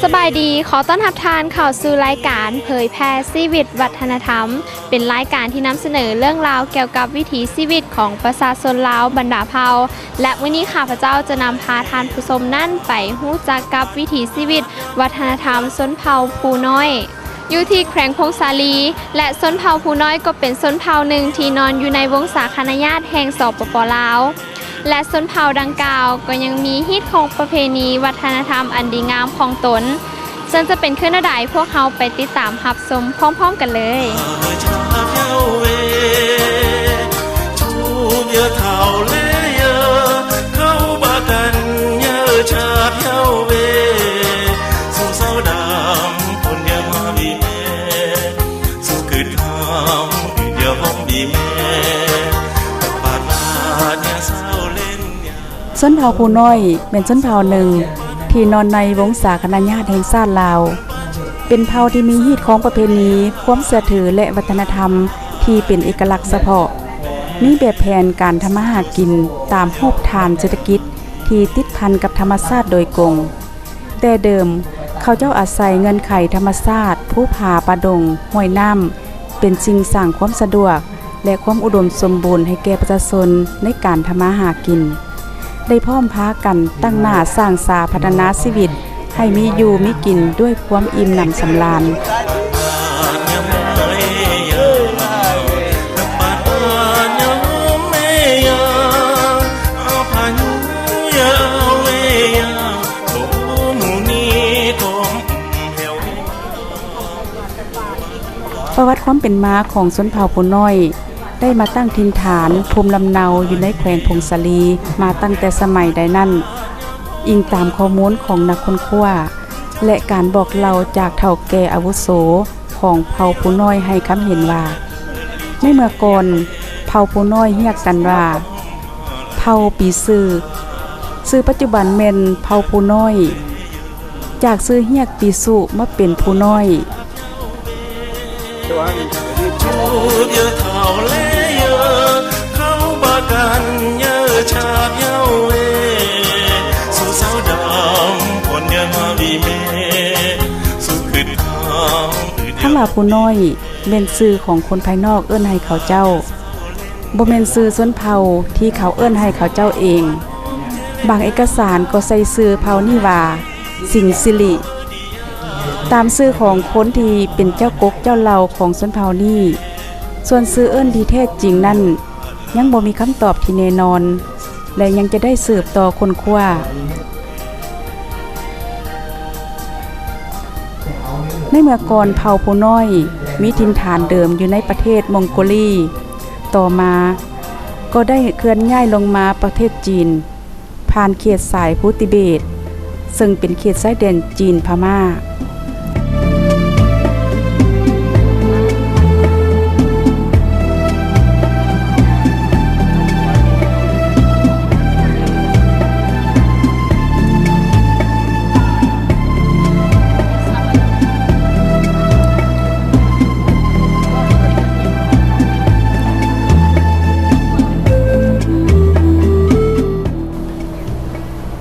ສະບາຍດີ, ຂໍຕ້ອນຮັບທ່ານເຂົ້າສູ່ລາຍການເຜີຍແຜ່ຊີວິດວັດທະນະທຳ, ເປັນລາຍການທີ່ນຳສະເໜີເລື່ອງລາວກ່ຽວກັບວິຖີຊີວິດຂອງປະຊາຊົນລາວບັນດາເຜົ່າ ແລະ ມື້ນີ້ຂ້າພະເຈົ້າຈະນຳພາທ່ານຜູ້ຊົມນັ້ນໄປຮູ້ຈັກກັບວິຖີຊີວິດວັດທະນະທຳຊົນເຜົ່າພູນ້ອຍ ຢູ່ທີ່ແຂວງຜົ້ງສາລີ ແລະ ຊົນເຜົ່າພູນ້ອຍກໍເປັນຊົນເຜົ່າໜຶ່ງທີ່ນອນຢູ່ໃນວົງສາຄະນະຍາດແຫ່ງ ສປປ ລາວ ແລະ ຊົນເຜົ່າດັ່ງກ່າວກໍຍັງມີຮີດຄອງປະເພນີວັດທະນະທຳອັນດີງາມຂອງຕົນ, ເຊິ່ງຈະເປັນຄືແນວໃດ ພວກເຮົາໄປຕິດຕາມຮັບຊົມພ້ອມໆກັນເລີຍ. ຊົນເຜົ່າພູນ້ອຍແມ່ນຊົນເຜົ່າໜຶ່ງທີ່ນອນໃນວົງສາຄະນະຍາດແຫ່ງຊາດລາວ, ເປັນເຜົ່າທີ່ມີຮີດຄອງປະເພນີ, ຄວາມເຊື່ອຖື ແລະ ວັດທະນະທຳທີ່ເປັນເອກະລັກສະເພາະ, ມີແບບແຜນການທຳມາຫາກິນຕາມຮູບຖານເສດຖະກິດທີ່ຕິດພັນກັບທຳມະຊາດໂດຍກົງ. ແຕ່ເດີມເຂົາເຈົ້າອາໄສເງື່ອນໄຂທຳມະຊາດ, ພູຜາ, ປ່າດົງ, ຫ້ວຍນ້ຳ ເປັນສິ່ງສ້າງຄວາມສະດວກ ແລະ ຄວາມອຸດົມສົມບູນໃຫ້ແກ່ປະຊາຊົນໃນການທຳມາຫາກິນ, ໄດ້ພ້ອມພາກັນຕັ້ງໜ້າສ້າງສາພັດທະນາຊີວິດໃຫ້ມີຢູ່ມີກິນດ້ວຍຄວາມອີ່ມໜຳສຳລານ. ປະຫວັດຄວາມເປັນມາຂອງຊົນເຜົ່າພູນ້ອຍໄດ້ມາຕັ້ງຖິ່ນຖານພູມລຳເນົາຢູ່ໃນແຂວງຜົ້ງສາລີມາຕັ້ງແຕ່ສະໄໝໃດນັ້ນ, ອີງຕາມຂໍ້ມູນຂອງນັກຄົ້ນຄວ້າ ແລະ ການບອກເລົ່າຈາກເຖົ້າແກ່ອາວຸໂສຂອງເຜົ່າພູນ້ອຍໃຫ້ຄຳເຫັນວ່າ, ໃນເມື່ອກ່ອນເຜົ່າພູນ້ອຍຮຽກກັນວ່າ ເຜົ່າປີຊື່, ຊື່ປັດຈຸບັນແມ່ນເຜົ່າພູນ້ອຍ. ຈາກຊື່ຮຽກປີຊຸມາເປັນພູນ້ອຍ. ຄຳວ່າພູນ້ອຍແມ່ນຊື່ຂອງຄົນພາຍນອກເອີ້ນໃຫ້ເຂົາເຈົ້າ. ບໍ່ແມ່ນຊື່ຊົນເຜົ່າທີ່ເຂົາເອີ້ນໃຫ້ເຂົາເຈົ້າເອງ. ບາງເອກະສານກໍໃສ່ຊື່ເຜົ່ານີ້ວ່າ ສິງສິລິ ຕາມຊື່ຂອງຄົນທີ່ເປັນເຈົ້າກົກເຈົ້າເຫຼົ່າຂອງຊົນເຜົ່ານີ້. ສ່ວນຊື່ເອີ້ນທີ່ແທ້ຈິງນັ້ນ ຍັງບໍ່ມີຄຳຕອບທີ່ແນ່ນອນ ແລະ ຍັງຈະໄດ້ສືບຕໍ່ຄົ້ນຄວ້າ. ໃນເມື່ອກ່ອນເຜົ່າພູນ້ອຍມີຖິ່ນຖານເດີມຢູ່ໃນປະເທດມົງໂກລີ, ຕໍ່ມາກໍໄດ້ເຄື່ອນຍ້າຍລົງມາປະເທດຈີນ ຜ່ານເຂດສາຍພູຕິເບດ ເຊິ່ງເປັນເຂດຊາຍແດນຈີນພະມ້າ.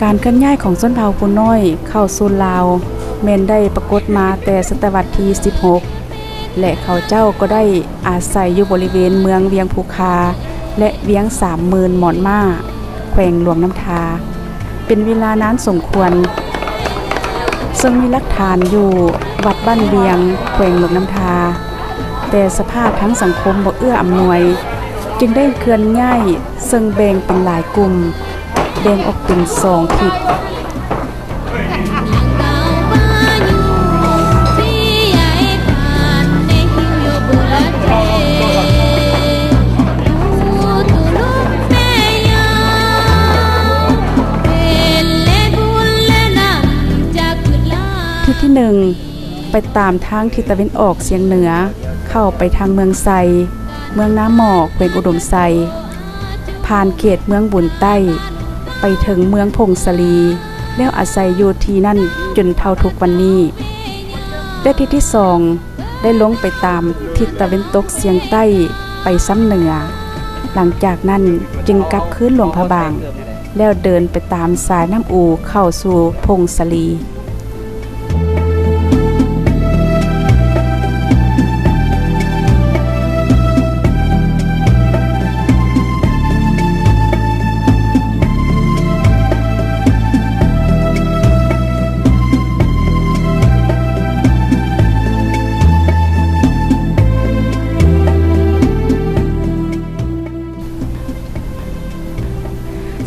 ການເຄື່ອນຍ້າຍຂອງຊົນເຜົ່າພູນ້ອຍເຂົ້າສູ່ລາວ ແມ່ນໄດ້ປາກົດມາແຕ່ສະຕະວັດທີສິບຫົກ ແລະ ເຂົາເຈົ້າກໍໄດ້ອາໄສຢູ່ບໍລິເວນເມືອງວຽງພູຄາ ແລະ ວຽງສາມໝື່ນໝອນມ້າ ແຂວງຫຼວງນ້ຳທາ ເປັນເວລານານສົມຄວນ, ເຊິ່ງມີຫຼັກຖານຢູ່ວັດບ້ານວຽງ ແຂວງຫຼວງນ້ຳທາ, ແຕ່ສະພາບທາງສັງຄົມບໍ່ເອື້ອອຳນວຍ, ຈຶ່ງໄດ້ເຄື່ອນຍ້າຍ, ເຊິ່ງແບ່ງເປັນຫຼາຍກຸ່ມ, ແບ່ງອອກເປັນສອງທິດ. ທິດທີໜຶ່ງ ໄປຕາມທາງທິດຕາເວັນອອກສຽງເໜືອ ເຂົ້າໄປທາງເມືອງໄຊ, ເມືອງນາໝໍ້ ແຂວງອຸດົມໄຊ, ຜ່ານເຂດເມືອງບຸນໃຕ້ ໄປເຖິງເມືອງຜົ້ງສາລີ ແລ້ວອາໄສຢູ່ທີ່ນັ້ນຈົນເທົ່າທຸກວັນນີ້. ແລະ ທິດທີສອງ ໄດ້ລົງໄປຕາມທິດຕາເວັນຕົກສຽງໃຕ້ໄປຊຳເໜືອ, ຫຼັງຈາກນັ້ນຈຶ່ງກັບຄືນຫຼວງພະບາງ ແລ້ວເດີນໄປຕາມສາຍນ້ຳອູເຂົ້າສູ່ຜົ້ງສາລີ.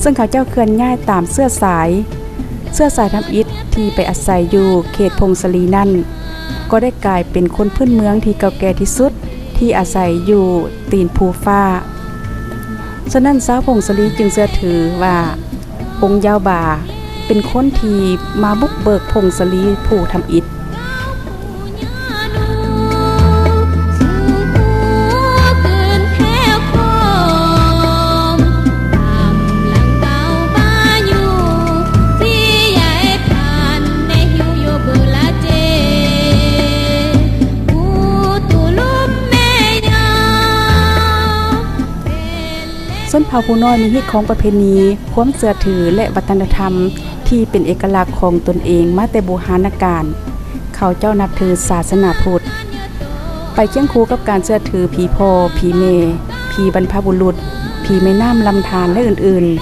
ເຊິ່ງເຂົາເຈົ້າເຄື່ອນຍ້າຍຕາມເຊື້ອສາຍ, ເຊື້ອສາຍທຳອິດທີ່ໄປອາໄສຢູ່ເຂດຜົ້ງສາລີນັ້ນ ກໍໄດ້ກາຍເປັນຄົນພື້ນເມືອງທີ່ເກົ່າແກ່ທີ່ສຸດທີ່ອາໄສຢູ່ຕີນພູຟ້າ. ສະນັ້ນຊາວຜົ້ງສາລີຈຶ່ງເຊື່ອຖືວ່າ ອົງຢາວບາ ເປັນຄົນທີ່ມາບຸກເບີກຜົ້ງສາລີຜູ້ທຳອິດ. ຊົນເຜົ່າຜູ້ນ້ອຍມີຮີດຄອງປະເພນີ, ຄວາມເຊື່ອຖື ແລະ ວັດທະນະທຳທີ່ເປັນເອກະລັກຂອງຕົນເອງມາແຕ່ບູຮານະການ. ເຂົາເຈົ້ານັບຖືສາສະໜາພຸດ, ໄປຄຽງຄູ່ກັບການເຊື່ອຖືຜີພໍ່, ຜີແມ່, ຜີບັນພະບຸລຸດ, ຜີແມ່ນ້ຳລຳທານ ແລະ ອື່ນໆ.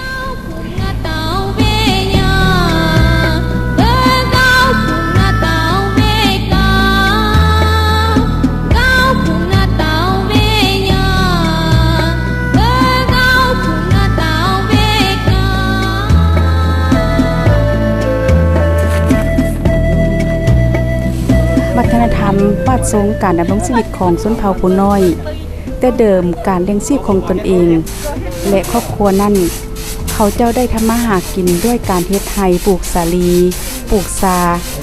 ວັດທະນະທຳ, ບາດຊົງການດຳລົງຊີວິດຂອງຊົນເຜົ່າຜູ້ນ້ອຍ. ແຕ່ເດີມການລ້ຽງຊີບຂອງຕົນເອງ ແລະ ຄອບຄົວນັ້ນ, ເຂົາເຈົ້າໄດ້ທຳມາຫາກິນດ້ວຍການເຮັດໄຮ່, ປູກສາລີ, ປູກຊາ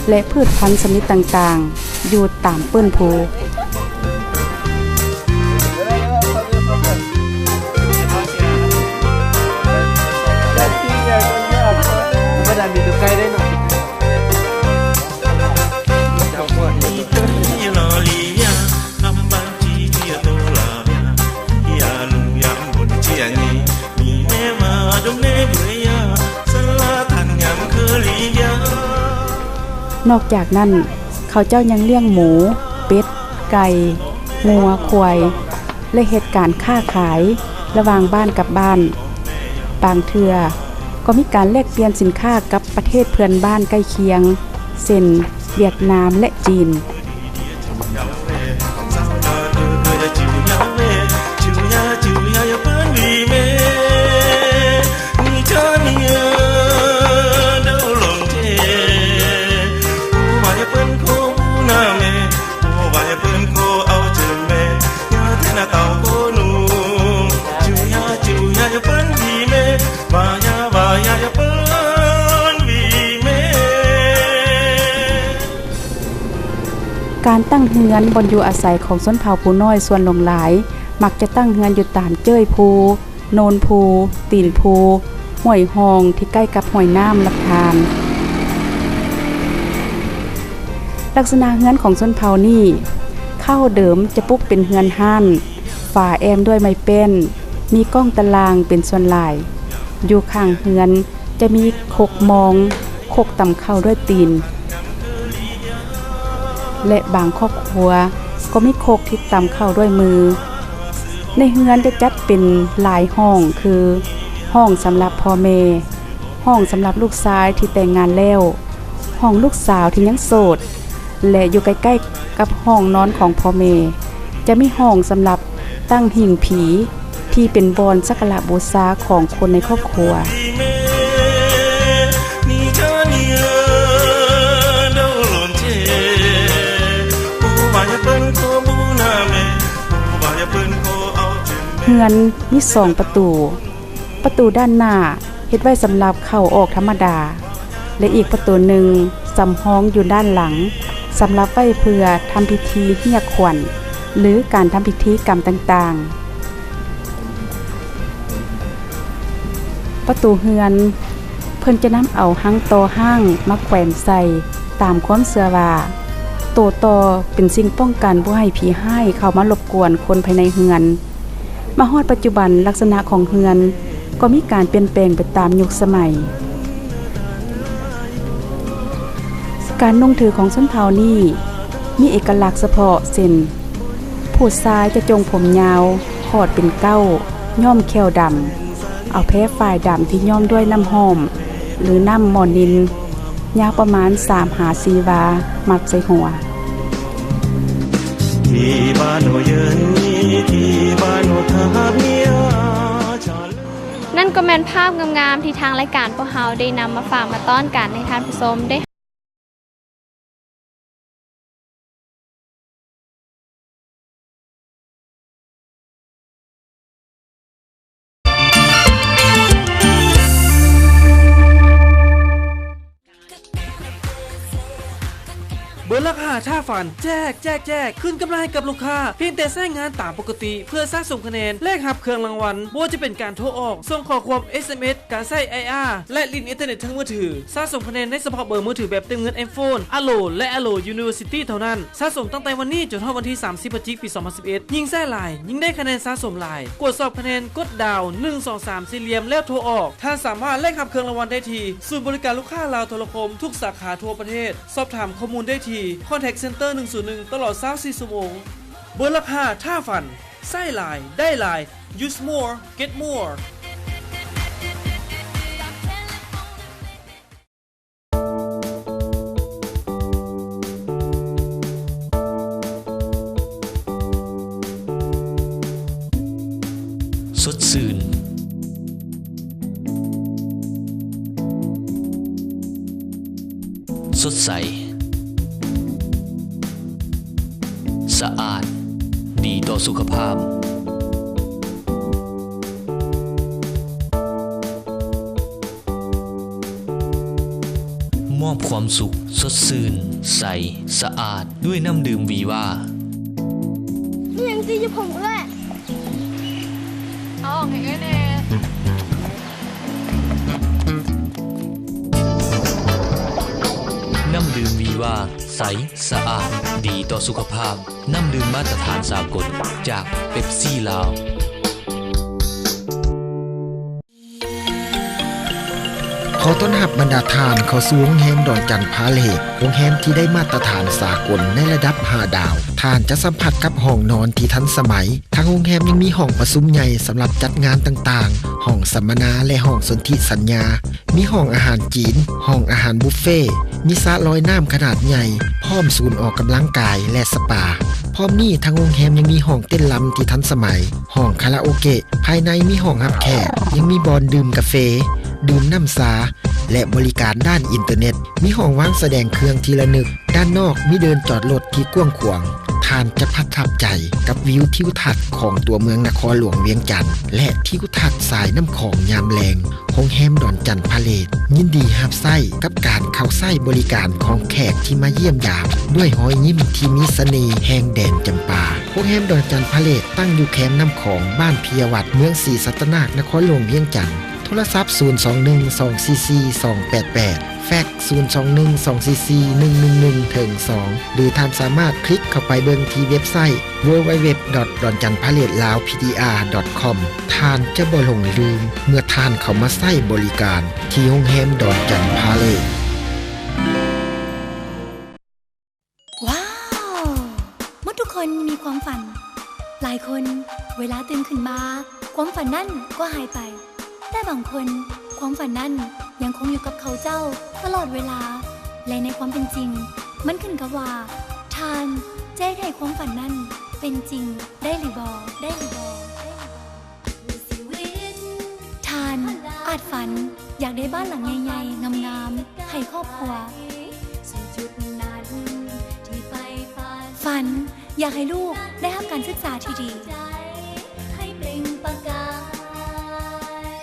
ແລະ ພືດພັນຊະນິດຕ່າງໆ ຢູ່ຕາມເປີ້ນພູ. ນອກຈາກນັ້ນ, ເຂົາເຈົ້າຍັງລ້ຽງໝູ, ເປັດ, ໄກ່, ງົວ, ຄວາຍ ແລະ ເຮັດການຄ້າຂາຍລະຫວ່າງບ້ານກັບບ້ານ. ບາງເທື່ອກໍມີການແລກປ່ຽນສິນຄ້າກັບປະເທດເພື່ອນບ້ານໃກ້ຄຽງ ເຊັ່ນ ຫວຽດນາມ ແລະ ຈີນ. ການຕັ້ງເຮືອນບ່ອນຢູ່ອາໄສຂອງຊົນເຜົ່າຜູ້ນ້ອຍສ່ວນຫຼວງຫຼາຍ ມັກຈະຕັ້ງເຮືອນຢູ່ຕາມເຈີ້ຍພູ, ໂນນພູ, ຕີນພູ, ຫ້ວຍຮ່ອງທີ່ໃກ້ກັບຫ້ວຍນ້ຳລຳທານ. ລັກສະນະເຮືອນຂອງຊົນເຜົ່ານີ້, ເຄົ້າເດີມຈະປຸກເປັນເຮືອນຮ້ານ, ຝາແອ້ມດ້ວຍໄມ້ແປ້ນ, ມີກ້ອງຕະລ່າງເປັນສ່ວນຫຼາຍ. ຢູ່ຂ້າງເຮືອນຈະມີຄົກມອງ, ຄົກຕຳເຂົ້າດ້ວຍຕີນ ແລະ ບາງຄອບຄົວກໍມີຄົກທີ່ຕຳເຂົ້າດ້ວຍມື. ໃນເຮືອນຈະຈັດເປັນຫຼາຍຫ້ອງ ຄື ຫ້ອງສຳລັບພໍ່ແມ່, ຫ້ອງສຳລັບລູກຊາຍທີ່ແຕ່ງງານແລ້ວ, ຫ້ອງລູກສາວທີ່ຍັງໂສດ ແລະ ຢູ່ໃກ້ໆກັບຫ້ອງນອນຂອງພໍ່ແມ່ ຈະມີຫ້ອງສຳລັບຕັ້ງຫິ້ງຜີ ທີ່ເປັນບ່ອນສັກກາລະບູຊາຂອງຄົນໃນຄອບຄົວ. ເຮືອນມີສອງປະຕູ. ປະຕູດ້ານໜ້າເຮັດໄວ້ສຳລັບເຂົ້າອອກທຳມະດາ ແລະ ອີກປະຕູໜຶ່ງສຳຮອງຢູ່ດ້ານຫຼັງ ສຳລັບໄວ້ເພື່ອທຳພິທີຮຽກຂວັນ ຫຼື ການທຳພິທີກຳຕ່າງໆ. ປະຕູເຮືອນ ເພິ່ນຈະນຳເອົາຮັງຕໍ່ຮ້າງມາແຂວນໃສ່ ຕາມຄວາມເຊື່ອວ່າ ໂຕຕໍ່ເປັນສິ່ງປ້ອງກັນບໍ່ໃຫ້ຜີຮ້າຍເຂົ້າມາລົບກວນຄົນພາຍໃນເຮືອນ. ມາຮອດປັດຈຸບັນ, ລັກສະນະຂອງເຮືອນກໍມີການປ່ຽນແປງໄປຕາມຍຸກສະໄໝ. ການນຸ່ງຖືຂອງຊົນເຜົ່ານີ້ມີເອກະລັກສະເພາະ ເຊັ່ນ ຜູ້ຊາຍຈະຈົ່ງຜົມຍາວ, ຂອດເປັນເກົ້າ, ຍ້ອມແຂ້ວດຳ, ເອົາແພຝ້າຍດຳທີ່ຍ້ອມດ້ວຍນ້ຳຫອມ ຫຼື ນ້ຳມໍນິນ ຍາວປະມານສາມຫາສີ່ວາ ມັດໃສ່ຫົວ. ນັ້ ນັ້ນກໍແມ່ນພາບງາມໆ ທີ່ທາງລາຍການພວກເຮົາໄດ້ນຳມາຝາກມາຕ້ອນກັນໃຫ້ທ່ານຜູ້ຊົມໄດ້ ເບີຫຼັກຫ້າ ຖ້າຝັນ ແຈກ ແຈກ ແຈກ ຄືນກຳໄລໃຫ້ກັບລູກຄ້າ ພຽງແຕ່ໃຊ້ງານຕາມປົກກະຕິ ເພື່ອສະສົມຄະແນນ ແລກຮັບເຄື່ອງລາງວັນ ບໍ່ວ່າຈະເປັນການໂທອອກ, ສົ່ງຂໍ້ຄວາມ ເອສເອັມເອສ, ການໃຊ້ໄອອາ ແລະ ຫຼິ້ນອິນເຕີເນັດເທິງມືຖື. ສະສົມຄະແນນໃນສະເພາະເບີມືຖືແບບເຕີມເງິນ iPhone, Allo ແລະ Allo University ເທົ່ານັ້ນ. ສະສົມຕັ້ງແຕ່ວັນນີ້ຈົນຮອດວັນທີສາມສິບ ພະຈິກ ປີສອງພັນສິບເອັດ. ຍິ່ງໃຊ້ຫຼາຍ, ຍິ່ງໄດ້ຄະແນນສະສົມຫຼາຍ. ກວດສອບຄະແນນ, ກົດດາວ ໜຶ່ງສອງສາມ ສີ່ຫຼ່ຽມ ແລ້ວໂທອອກ. ທ່ານສາມາດແລກຮັບເຄື່ອງລາງວັນໄດ້ທີ່ສູນບໍລິການລູກຄ້າລາວໂທລະຄົມທຸກສາຂາທົ່ວປະເທດ. ສອບຖາມຂໍ້ມູນໄດ້ທີ່ Contact Center ໜຶ່ງສູນໜຶ່ງ ຕະຫຼອດຊາວສີ່ຊົ່ວໂມງ. ເບີຫຼັກຫ້າ ຖ້າຝັນ ໃຊ້ຫຼາຍ ໄດ້ຫຼາຍ Use more, get more. ສົດຊື່ນ ສົດໃສ ສະອາດ ດີຕໍ່ສຸຂະພາບ. ມອບຄວາມສຸກ, ສົດຊື່ນ, ໃສ, ສະອາດ ດ້ວຍນ້ຳດື່ມວີວາ. ມີຫຍັງຕີຢູ່ຜົມເອື້ອຍ? ເອົາອອກໃຫ້ເອື້ອຍແດ່. ນ້ຳດື່ມວີວາ ໃສ, ສະອາດ, ດີຕໍ່ສຸຂະພາບ. ນ້ຳດື່ມມາດຕະຖານສາກົນຈາກເປັບຊີລາວ. ຂໍຕ້ອນຮັບບັນດາທ່ານເຂົ້າສູ່ໂຮງແຮມດອນຈັນພາເລດ, ໂຮງແຮມທີ່ໄດ້ມາດຕະຖານສາກົນໃນລະດັບຫ້າດາວ. ທ່ານຈະສຳຜັດກັບຫ້ອງນອນທີ່ທັນສະໄໝ. ທາງໂຮງແຮມຍັງມີຫ້ອງປະຊຸມໃຫຍ່ສຳລັບຈັດງານຕ່າງໆ, ຫ້ອງສຳມະນາ ແລະ ຫ້ອງສົນທິສັນຍາ. ມີຫ້ອງອາຫານຈີນ, ຫ້ອງອາຫານບຸບເຟ, ມີສະລອຍນ້ຳຂະໜາດໃຫຍ່, ພ້ອມສູນອອກກຳລັງກາຍ ແລະ ສະປາ. ພ້ອມນີ້, ທາງໂຮງແຮມຍັງມີຫ້ອງເຕັ້ນລຳທີ່ທັນສະໄໝ, ຫ້ອງຄາຣາໂອເກະ, ພາຍໃນມີຫ້ອງຮັບແຂກ, ຍັງມີບ່ອນດື່ມກາເຟ, ດື່ມນ້ຳຊາ ແລະ ບໍລິການດ້ານອິນເຕີເນັດ. ມີຫ້ອງວາງສະແດງເຄື່ອງທີ່ລະນຶກ. ດ້ານນອກມີເດີ່ນຈອດລົດທີ່ກວ້າງຂວາງ. ທ່ານຈະປະທັບໃຈກັບວິວທິວທັດຂອງຕົວເມືອງນະຄອນຫຼວງວຽງຈັນ ແລະ ທິວທັດສາຍນ້ຳຂອງຍາມແລງ. ໂຮງແຮມດອນຈັນພາເລດ ຍິນດີຮັບໃຊ້ກັບການເຂົ້າໃຊ້ບໍລິການຂອງແຂກທີ່ມາຢ້ຽມຢາມ ດ້ວຍຮອຍຍິ້ມທີ່ມີສະເໜ່ແຫ່ງແດນຈຳປາ. ໂຮງແຮມດອນຈັນພາເລດ ຕັ້ງຢູ່ແຄມນ້ຳຂອງ ບ້ານພິຍະວັດ ເມືອງສີສັດຕະນາກ ນະຄອນຫຼວງວຽງຈັນ. ໂທລະສັບ ສູນສອງໜຶ່ງ ສອງສີ່ສີ່ ສອງແປດແປດ, ແຟັກ ສູນສອງໜຶ່ງ ສອງສີ່ສີ່ ໜຶ່ງໜຶ່ງໜຶ່ງ ເຖິງສອງ ຫຼື ທ່ານສາມາດຄລິກເຂົ້າໄປເບິ່ງທີ່ເວັບໄຊ www.dongjanpaladelawpdr.com. ທ່ານຈະບໍ່ຫຼົງລືມເມື່ອທ່ານເຂົ້າມາໃຊ້ບໍລິການທີ່ໂຮງແຮມດອນຈັນພາເລດ. ວ້າວ! ໝົດທຸກຄົນມີຄວາມຝັນ. ຫຼາຍຄົນເວລາຕື່ນຂຶ້ນມາ, ຄວາມຝັນນັ້ນກໍຫາຍໄປ. ແຕ່ບາງຄົນ, ຄວາມຝັນນັ້ນຍັງຄົງຢູ່ກັບເຂົາເຈົ້າຕະຫຼອດເວລາ, ແລະ ໃນຄວາມເປັນຈິງ, ມັນຂຶ້ນກັບວ່າທ່ານຈະເຮັດໃຫ້ຄວາມຝັນນັ້ນເປັນຈິງໄດ້ຫຼືບໍ່, ໄດ້ຫຼືບໍ່, ໄດ້ຫຼືບໍ່. ທ່ານອາດຝັນຢາກໄດ້ບ້ານຫຼັງໃຫຍ່ໆ ງາມໆ ໃຫ້ຄອບຄົວ. ຝັນຢາກໃຫ້ລູກໄດ້ຮັບການສຶກສາທີ່ດີ.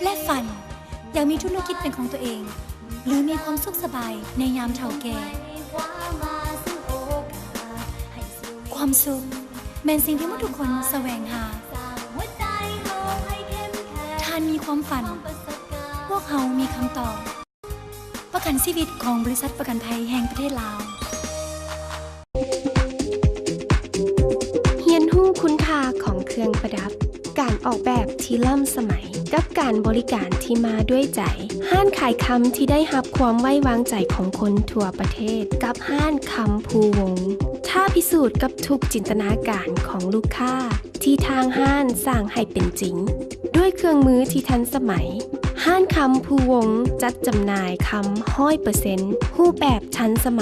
ແລະ ຝັນຢາກມີທຸລະກິດເປັນຂອງຕົວເອງ ຫຼື ມີຄວາມສຸກສະບາຍໃນຍາມເຖົ້າແກ່. ຄວາມສຸກ ແມ່ນສິ່ງທີ່ມະນຸດທຸກຄົນສະແຫວງຫາ. ທ່ານມີຄວາມຝັນ, ພວກເຮົາມີຄຳຕອບ. ປະກັນຊີວິດຂອງບໍລິສັດປະກັນໄພແຫ່ງປະເທດລາວ. ຮຽນຮູ້ຄຸນຄ່າຂອງເຄື່ອງປະດັບ, ການອອກແບບທີ່ລ້ຳສະໄໝ ກັບການບໍລິການທີ່ມາດ້ວຍໃຈ. ຮ້ານຂາຍຄຳທີ່ໄດ້ຮັບຄວາມໄວ້ວາງໃຈຂອງຄົນທົ່ວປະເທດ ກັບຮ້ານຄຳພູວົງ ທ້າພິສູດກັບທຸກຈິນຕະນາການຂອງລູກຄ້າ ທີ່ທາງຮ້ານສ້າງໃຫ້ເປັນຈິງ ດ້ວຍເຄື່ອງມືທີ່ທັນສະໄໝ. ຮ້ານຄຳພູວົງຈັດຈຳໜ່າຍຄຳຮ້ອຍເປີເຊັນ ຮູບແບບທັນສະໄໝ.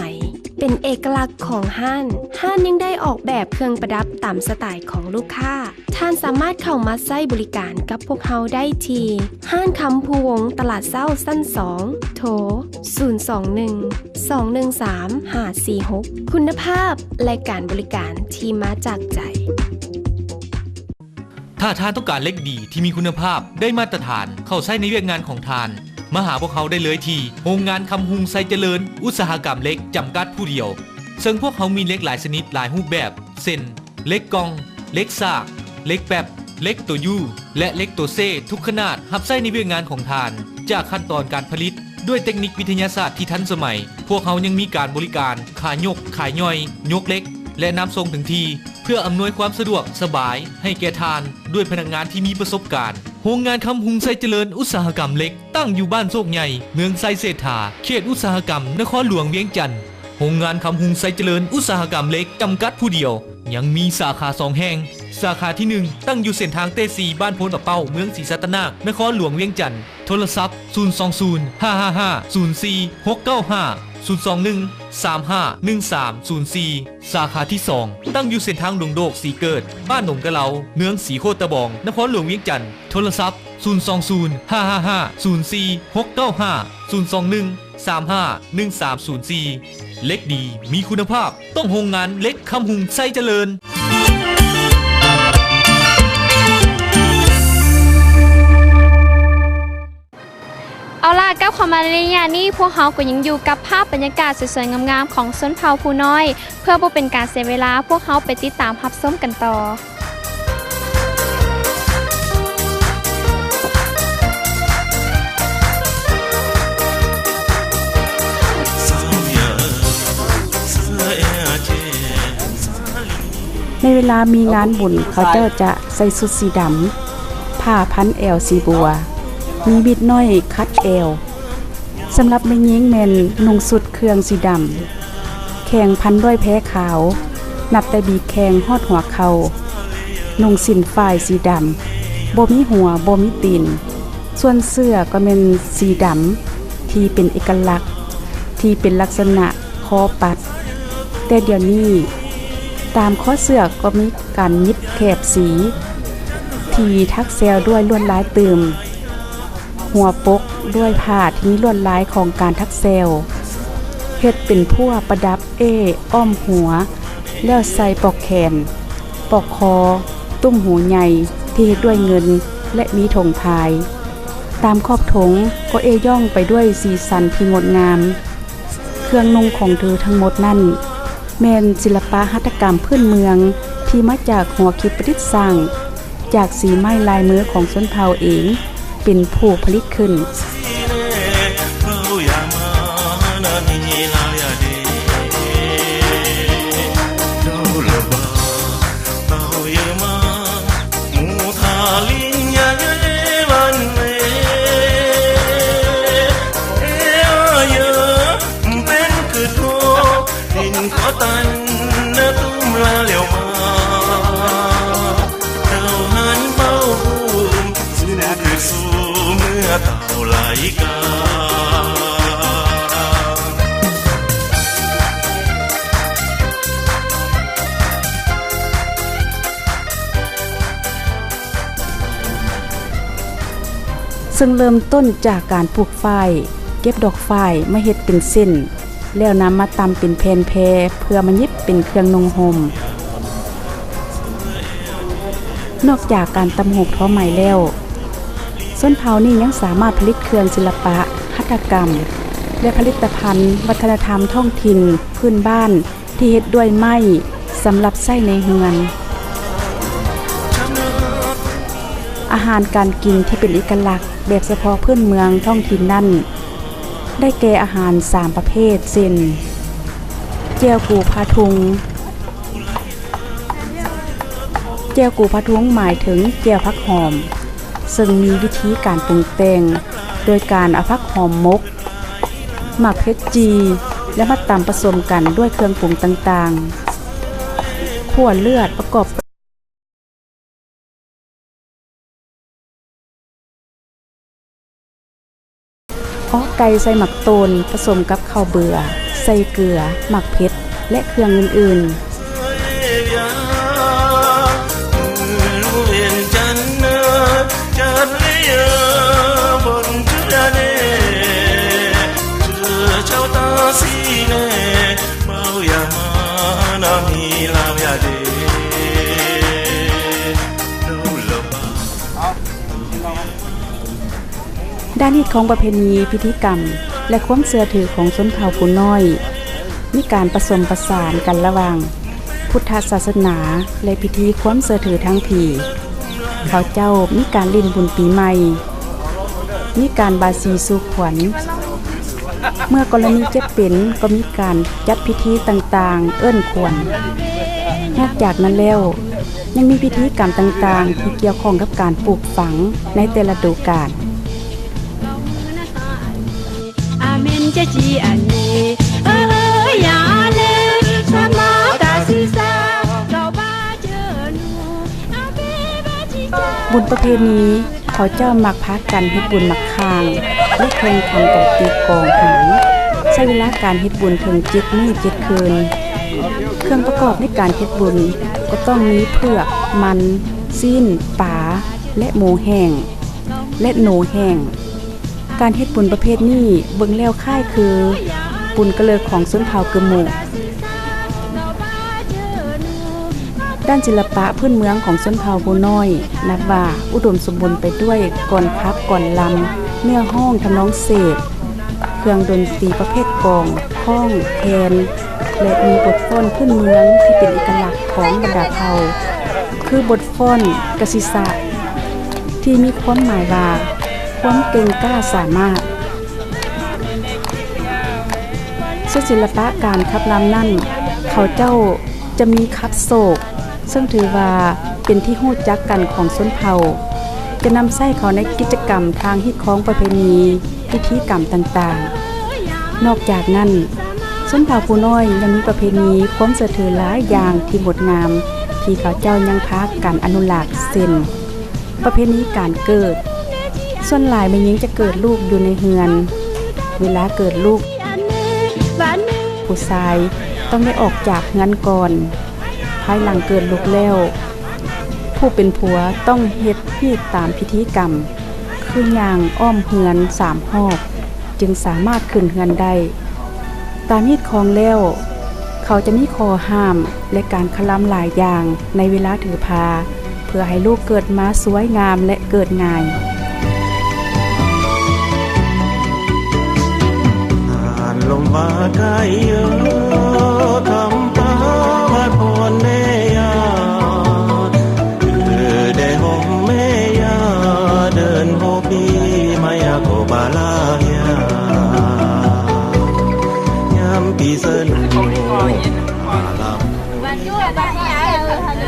ເປັນເອກະລັກຂອງຮ້ານ. ຮ້ານຍັງໄດ້ອອກແບບເຄື່ອງປະດັບຕາມສະໄຕຂອງລູກຄ້າ. ທ່ານສາມາດເຂົ້າມາໃຊ້ບໍລິການກັບພວກເຮົາໄດ້ທີ່ຮ້ານຄຳພູວົງ ຕະຫຼາດເຊົ້າຊັ້ນສອງ ໂທ ສູນສອງໜຶ່ງ ສອງໜຶ່ງສາມ ຫ້າສີ່ຫົກ. ຄຸນນະພາບ ແລະ ການບໍລິການທີ່ມາຈາກໃຈ. ຖ້າທ່ານຕ້ອງການເຫຼັກດີທີ່ມີຄຸນນະພາບ, ໄດ້ມາດຕະຖານ ເຂົ້າໃຊ້ໃນວຽກງານຂອງທ່ານ, ມາຫາພວກເຮົາໄດ້ເລີຍທີ່ໂຮງງານຄຳຮຸງໄຊຈະເລີນ ອຸດສາຫະກຳເຫຼັກ ຈຳກັດຜູ້ດຽວ. ເຊິ່ງພວກເຮົາມີເຫຼັກຫຼາຍຊະນິດ, ຫຼາຍຮູບແບບ ເຊັ່ນ ເຫຼັກກ່ອງ, ເຫຼັກສາກ, ເຫຼັກແປັບ, ເຫຼັກໂຕຢູ ແລະ ເຫຼັກໂຕເຊ ທຸກຂະໜາດ ຮັບໃຊ້ໃນວຽກງານຂອງທ່ານ. ຈາກຂັ້ນຕອນການຜະລິດດ້ວຍເຕັກນິກວິທະຍາສາດທີ່ທັນສະໄໝ, ພວກເຮົາຍັງມີການບໍລິການຂາຍົກ, ຂາຍ່ອຍ, ຍົກເຫຼັກ ແລະ ນຳສົ່ງເຖິງທີ່ ເພື່ອອຳນວຍຄວາມສະດວກສະບາຍໃຫ້ແກ່ທ່ານ ດ້ວຍພະນັກງານທີ່ມີປະສົບການ. ໂຮງງານຄຳຮຸງໄຊຈະເລີນ ອຸດສາຫະກຳເຫຼັກ ຕັ້ງຢູ່ບ້ານໂຊກໃຫຍ່ ເມືອງໄຊເສດຖາ ເຂດອຸດສາຫະກຳນະຄອນຫຼວງວຽງຈັນ. ໂຮງງານຄຳຮຸງໄຊຈະເລີນ ອຸດສາຫະກຳເຫຼັກ ຈຳກັດຜູ້ດຽວ ຍັງມີສາຂາສອງແຫ່ງ. ສາຂາທີໜຶ່ງ ຕັ້ງຢູ່ເສັ້ນທາງເຕສີ່ ບ້ານໂພນປະເປົ້າ ເມືອງສີສັດຕະນາກ ນະຄອນຫຼວງວຽງຈັນ. ໂທລະສັບ ສູນສອງສູນ ຫ້າຫ້າຫ້າ ສູນສີ່ຫົກເກົ້າຫ້າ ສູນສອງໜຶ່ງ ສາມຫ້າໜຶ່ງສາມສູນສີ່. ສາຂາທີສອງ ຕັ້ງຢູ່ເສັ້ນທາງດົງໂດກ ສີເກີດ ບ້ານໜົງກະເລົາ ເມືອງສີໂຄດຕະບອງ ນະຄອນຫຼວງວຽງຈັນ. ໂທລະສັບ ສູນສອງສູນ ຫ້າຫ້າຫ້າ ສູນສີ່ຫົກເກົ້າຫ້າ ສູນສອງໜຶ່ງ ສາມຫ້າໜຶ່ງສາມສູນສີ່. ເຫຼັກດີ ມີຄຸນນະພາບ ຕ້ອງໂຮງງານເຫຼັກຄຳຮຸງໄຊຈະເລີນ. ເອົາລະ ກັບເຂົ້າມາໃນໄລຍະນີ້, ພວກເຮົາກໍຍັງຢູ່ກັບພາບບັນຍາກາດສວຍໆງາມໆຂອງຊົນເຜົ່າຜູ້ນ້ອຍ. ເພື່ອບໍ່ເປັນການເສຍເວລາ, ພວກເຮົາໄປຕິດຕາມຮັບຊົມກັນຕໍ່. ໃນເວລາມີງານບຸນ, ເຂົາເຈົ້າຈະໃສ່ຊຸດສີດຳ, ຜ້າພັນແອວສີບົວ, ມີວິກນ້ອຍຂັດແອວ. ສຳລັບແມ່ຍິງແມ່ນນຸ່ງຊຸດເຄື່ອງສີດຳ, ແຂ້ງພັນດ້ວຍແພຂາວ, ນັບແຕ່ບີກແຂ້ງຮອດຫົວເຂົ່າ, ນຸ່ງສິ້ນຝ້າຍສີດຳ, ບໍ່ມີຫົວ, ບໍ່ມີຕີນ. ສ່ວນເສື້ອກໍແມ່ນສີດຳ ທີ່ເປັນເອກະລັກ, ທີ່ເປັນລັກສະນະຄໍປັດ. ແຕ່ດຽວນີ້ ຕາມຄໍເສື້ອກໍມີການຫຍິບແຖບສີ ທີ່ຖັກແຊວດ້ວຍລວດລາຍຕື່ມ. ຫົວປົກດ້ວຍຜ້າທີ່ມີລວດລາຍຂອງການຖັກແຊວ, ເຮັດເປັນພົ່ວປະດັບເອ້ອ້ອມຫົວ, ແລ້ວໃສ່ປອກແຂນ, ປອກຄໍ, ຕຸ້ມຫູໃຫຍ່ທີ່ເຮັດດ້ວຍເງິນ ແລະ ມີຖົງພາຍ. ຕາມຂອບຖົງກໍເອ້ຍ້ອງໄປດ້ວຍສີສັນທີ່ງົດງາມ. ເຄື່ອງນຸ່ງຂອງເທີທັງໝົດນັ້ນ ແມ່ນສິລະປະຫັດຖະກຳພື້ນເມືອງທີ່ມາຈາກຫົວຄິດປະດິດສ້າງ ຈາກສີໄມ້ລາຍມືຂອງຊົນເຜົ່າເອງເປັນຜູ້ຜະລິດຂຶ້ນ.ເຊິ່ງເລີ່ມຕົ້ນຈາກການປູກຝ້າຍ, ເກັບດອກຝ້າຍມາເຮັດເປັນເສັ້ນ, ແລ້ວນຳມາຕ່ຳເປັນແຜ່ນແພເພື່ອມາຫຍິບເປັນເຄື່ອງນຸ່ງຫົ່ມ. ນອກຈາກການຕ່ຳຫູກທໍໄໝແລ້ວ, ຊົນເຜົ່ານີ້ຍັງສາມາດຜະລິດເຄື່ອງສິລະປະຫັດຖະກຳ ແລະ ຜະລິດຕະພັນວັດທະນະທຳທ້ອງຖິ່ນພື້ນບ້ານ ທີ່ເຮັດດ້ວຍໄມ້ສຳລັບໃຊ້ໃນເຮືອນ. ອາຫານການກິນທີ່ເປັນເອກະລັກແບບສະເພາະພື້ນເມືອງທ້ອງຖິ່ນນັ້ນ ໄດ້ແກ່ອາຫານສາມປະເພດ ເຊັ່ນ ແຈ່ວກູພາທຸງ. ແຈ່ວກູພາທຸງໝາຍເຖິງແຈ່ວຜັກຫອມ ເຊິ່ງມີວິທີການປຸງແຕ່ງໂດຍການເອົາຜັກຫອມໝົກ, ໝາກເຜັດຈີ່ ແລະ ມາຕຳປະສົມກັນດ້ວຍເຄື່ອງປຸງຕ່າງໆ. ຂົ້ວເລືອດປະກອບ ເອາະໄກ່ໃສ່ໝາກໂຕນປະສົມກັບເຂົ້າເບືອ. ໃສ່ເກືອ, ໝາກເຜັດ ແລະ ເຄື່ອງອື່ນໆ. ດ້ານຮີດຄອງປະເພນີ, ພິທີກຳ ແລະ ຄວາມເຊື່ອຖືຂອງຊົນເຜົ່າຜູ້ນ້ອຍ ມີການປະສົມປະສານກັນລະຫວ່າງພຸດທະສາສະໜາ ແລະ ພິທີຄວາມເຊື່ອຖືທາງຜີ. ເຂົາເຈົ້າມີການຫຼິ້ນບຸນປີໃໝ່, ມີການບາສີສູ່ຂວັນ, ເມື່ອກໍລະນີເຈັບເປັນກໍມີການຈັດພິທີຕ່າງໆເອີ້ນຂວັນ. ນອກຈາກນັ້ນແລ້ວ ຍັງມີພິທີກຳຕ່າງໆທີ່ກ່ຽວຂ້ອງກັບການປູກຝັງໃນແຕ່ລະດູການ. ບຸນປະເພນີ ເຂົາເຈົ້າມັກພາກັນເຮັດບຸນໝາກຂ່າງ ແລະ ແຂ່ງຂັນກັນຕີກອງຫາງ, ໃຊ້ເວລາການເຮັດບຸນເຖິງເຈັດມື້ເຈັດຄືນ. ເຄື່ອງປະກອບໃນການເຮັດບຸນກໍຕ້ອງມີເຜືອກ, ມັນ, ຊີ້ນ, ປາ ແລະ ໝູແຫ້ງ ແລະ ໜູແຫ້ງ. ການເຮັດບຸນປະເພດນີ້ເບິ່ງແລ້ວຄ້າຍຄືບຸນກະເລີກຂອງຊົນເຜົ່າກຶມມຸ. ດ້ານສິລະປະພື້ນເມືອງຂອງຊົນເຜົ່າຜູ້ນ້ອຍ ນັບວ່າອຸດົມສົມບູນໄປດ້ວຍກອນຂັບ, ກອນລຳ, ເນື້ອຮ້ອງ, ທຳນອງເສບ, ເຄື່ອງດົນຕີປະເພດກອງ, ຄ້ອງ, ແຄນ ແລະ ມີບົດຟ້ອນພື້ນເມືອງທີ່ເປັນເອກະລັກຂອງບັນດາເຜົ່າ ຄືບົດຟ້ອນກະສິສະ ທີ່ມີຄວາມໝາຍວ່າ ຄວາມເກັ່ງກ້າສາມາດ. ສ່ວນສິລະປະການຂັບລຳນັ້ນ ເຂົາເຈົ້າຈະມີຂັບໂສກ ເຊິ່ງຖືວ່າເປັນທີ່ຮູ້ຈັກກັນຂອງຊົນເຜົ່າ, ຈະນຳໃຊ້ເຂົ້າໃນກິດຈະກຳທາງຮີດຄອງປະເພນີ, ພິທີກຳຕ່າງໆ. ນອກຈາກນັ້ນ, ຊົນເຜົ່າຜູ້ນ້ອຍຍັງມີປະເພນີຄວາມເຊື່ອຖືຫຼາຍຢ່າງທີ່ງົດງາມ ທີ່ເຂົາເຈົ້າຍັງພາກັນອະນຸລັກ ເຊັ່ນ ປະເພນີການເກີດ, ສ່ວນຫຼາຍແມ່ຍິງຈະເກີດລູກຢູ່ໃນເຮືອນ. ເວລາເກີດລູກ, ຜູ້ຊາຍຕ້ອງໄດ້ອອກຈາກເຮືອນກ່ອນ. ພາຍຫຼັງເກີດລູກແລ້ວ, ຜູ້ເປັນຜົວຕ້ອງເຮັດຮີດຕາມພິທີກຳ, ຄືຍ່າງອ້ອມເຮືອນສາມຮອບ ຈຶ່ງສາມາດຂຶ້ນເຮືອນໄດ້. ຕາມຮີດຄອງແລ້ວ, ເຂົາຈະມີຂໍ້ຫ້າມ ແລະ ການຄະລຳຫຼາຍຢ່າງໃນເວລາຖືພາ ເພື່ອໃຫ້ລູກເກີດມາສວຍງາມ ແລະ ເກີດງ່າຍ.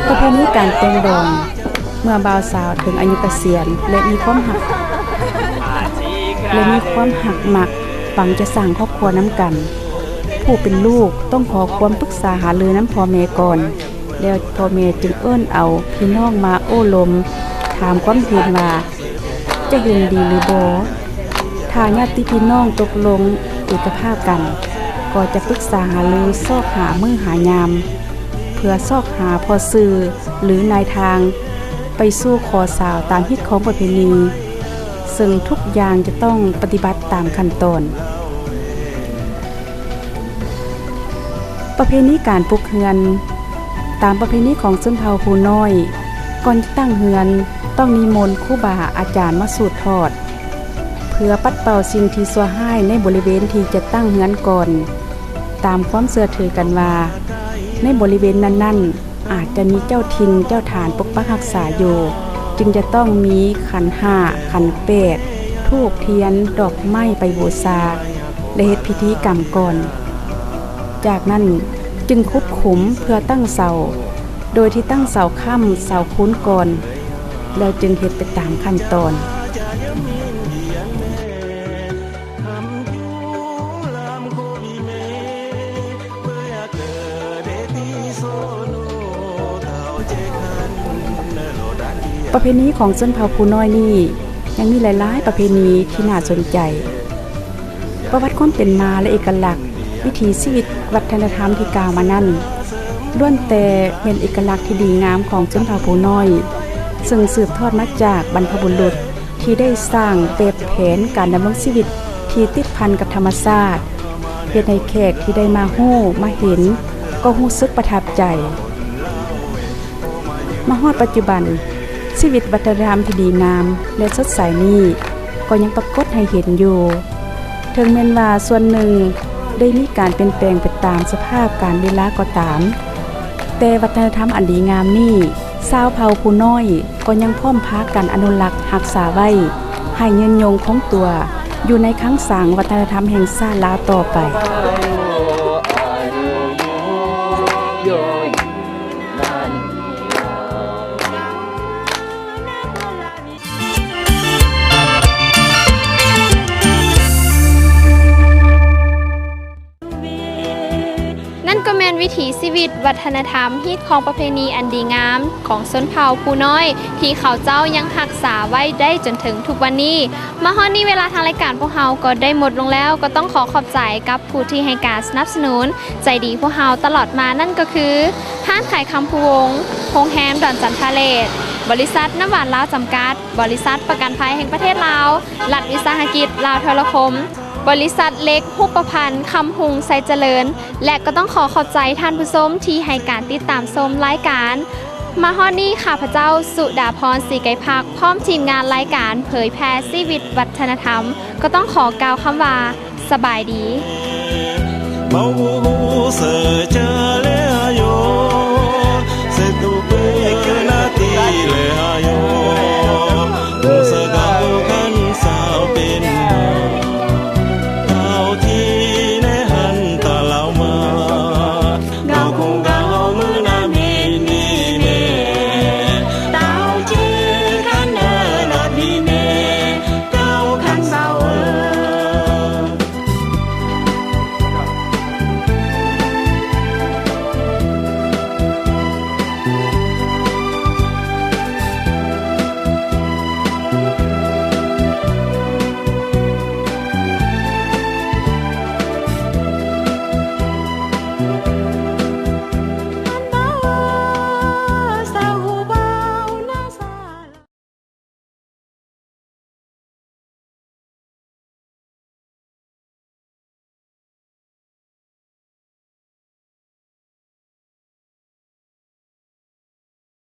ປະເພນີການແຕ່ງດອງ ເມື່ອບ່າວສາວເຖິງອາຍຸກະສຽນ ແລະ ມີຄວາມຮັກ ແລະ ມີຄວາມຮັກມັກ ຫວັງຈະສ້າງຄອບຄົວນຳກັນ, ຜູ້ເປັນລູກຕ້ອງຂໍຄວາມປຶກສາຫາລືນຳພໍ່ແມ່ກ່ອນ, ແລ້ວພໍ່ແມ່ຈຶ່ງເອີ້ນເອົາພີ່ນ້ອງມາໂອ້ລົມ ຖາມຄວາມເຫັນວ່າ ຈະເຫັນດີຫຼືບໍ່? ຖ້າຍາດຕິພີ່ນ້ອງຕົກລົງເອກະພາບກັນ, ກໍຈະປຶກສາຫາລືຊອກຫາມື້ຫາຍາມ ເພື່ອຊອກຫາພໍ່ຊື່ ຫຼື ນາຍທາງ ໄປສູ່ຂໍສາວຕາມຮີດຄອງປະເພນີ, ເຊິ່ງທຸກຢ່າງຈະຕ້ອງປະຕິບັດຕາມຂັ້ນຕອນ. ປະເພນີການປຸກເຮືອນ. ຕາມປະເພນີຂອງຊົນເຜົ່າຜູ້ນ້ອຍ, ກ່ອນຈະຕັ້ງເຮືອນ ຕ້ອງນິມົນຄູບາອາຈານມາສູດທອດ ເພື່ອປັດເປົ່າສິ່ງທີ່ຊົ່ວຮ້າຍໃນບໍລິເວນທີ່ຈະຕັ້ງເຮືອນກ່ອນ. ຕາມຄວາມເຊື່ອຖືກັນວ່າ ໃນບໍລິເວນນັ້ນໆ ອາດຈະມີເຈົ້າຖິ່ນເຈົ້າຖານປົກປັກຮັກສາຢູ່, ຈຶ່ງຈະຕ້ອງມີຂັນຫ້າ, ຂັນແປດ, ທູບທຽນ, ດອກໄມ້ໄປບູຊາ ແລະ ເຮັດພິທີກຳກ່ອນ. ຈາກນັ້ນຈຶ່ງຂຸດຂຸມເພື່ອຕັ້ງເສົາ, ໂດຍທີ່ຕັ້ງເສົາຄ້ຳເສົາຄູນກ່ອນ, ແລ້ວຈຶ່ງເຮັດໄປຕາມຂັ້ນຕອນ. ປະເພນີຂອງຊົນເຜົ່າຜູ້ນ້ອຍນີ້ ຍັງມີຫຼາຍໆປະເພນີທີ່ໜ້າສົນໃຈ. ປະຫວັດຄວາມເປັນມາ ແລະ ເອກະລັກ ວິຖີຊີວິດວັດທະນະທຳທີ່ກ່າວມານັ້ນ ລ້ວນແຕ່ແມ່ນເອກະລັກທີ່ດີງາມຂອງຊົນເຜົ່າຜູ້ນ້ອຍ ເຊິ່ງສືບທອດມາຈາກບັນພະບຸລຸດ ທີ່ໄດ້ສ້າງແບບແຜນການດຳລົງຊີວິດທີ່ຕິດພັນກັບທຳມະຊາດ ເຮັດໃຫ້ແຂກທີ່ໄດ້ມາຮູ້ມາເຫັນກໍຮູ້ສຶກປະທັບໃຈ. ມາຮອດປັດຈຸບັນ, ຊີວິດວັດທະນະທຳທີ່ດີງາມ ແລະ ສົດໃສນີ້ ກໍຍັງປາກົດໃຫ້ເຫັນຢູ່. ເຖິງແມ່ນວ່າສ່ວນໜຶ່ງໄດ້ມີການປ່ຽນແປງໄປຕາມສະພາບການເວລາກໍຕາມ, ແຕ່ວັດທະນະທຳອັນດີງາມນີ້ ຊາວເຜົ່າຜູ້ນ້ອຍກໍຍັງພ້ອມພາກັນອະນຸລັກຮັກສາໄວ້ ໃຫ້ຍືນຍົງຄົງຕົວຢູ່ໃນຄັງສັງວັດທະນະທຳແຫ່ງຊາດລາວຕໍ່ໄປ. ນັ້ນກໍແມ່ນວິຖີຊີວິດ, ວັດທະນະທຳ, ຮີດຄອງປະເພນີອັນດີງາມຂອງຊົນເຜົ່າຜູ້ນ້ອຍ ທີ່ເຂົາເຈົ້າຍັງຮັກສາໄວ້ໄດ້ຈົນເຖິງທຸກວັນນີ້. ມາຮອດນີ້ເວລາທາງລາຍການພວກເຮົາກໍໄດ້ໝົດລົງແລ້ວ, ກໍຕ້ອງຂໍຂອບໃຈກັບຜູ້ທີ່ໃຫ້ການສະໜັບສະໜູນໃຈດີພວກເຮົາຕະຫຼອດມາ, ນັ້ນກໍຄື ຮ້ານຂາຍຄຳພູວົງ, ໂຮງແຮມດອນຈັນທະເລດ, ບໍລິສັດນ້ຳຫວານລາວຈຳກັດ, ບໍລິສັດປະກັນໄພແຫ່ງປະເທດລາວ, ລັດວິສາຫະກິດລາວໂທລະຄົມ, ບໍລິສັດເຫຼັກຮູບປະພັນຄຳຮຸງໄຊຈະເລີນ ແລະ ກໍຕ້ອງຂໍຂອບໃຈທ່ານຜູ້ຊົມທີ່ໃຫ້ການຕິດຕາມຊົມລາຍການ. ມາຮອດນີ້ ຂ້າພະເຈົ້າ ສຸດາພອນ ສີໄກພັກ ພ້ອມທີມງານລາຍການເຜີຍແຜ່ຊີວິດວັດທະນະທຳ ກໍຕ້ອງຂໍກ່າວຄຳວ່າ ສະບາຍດີ.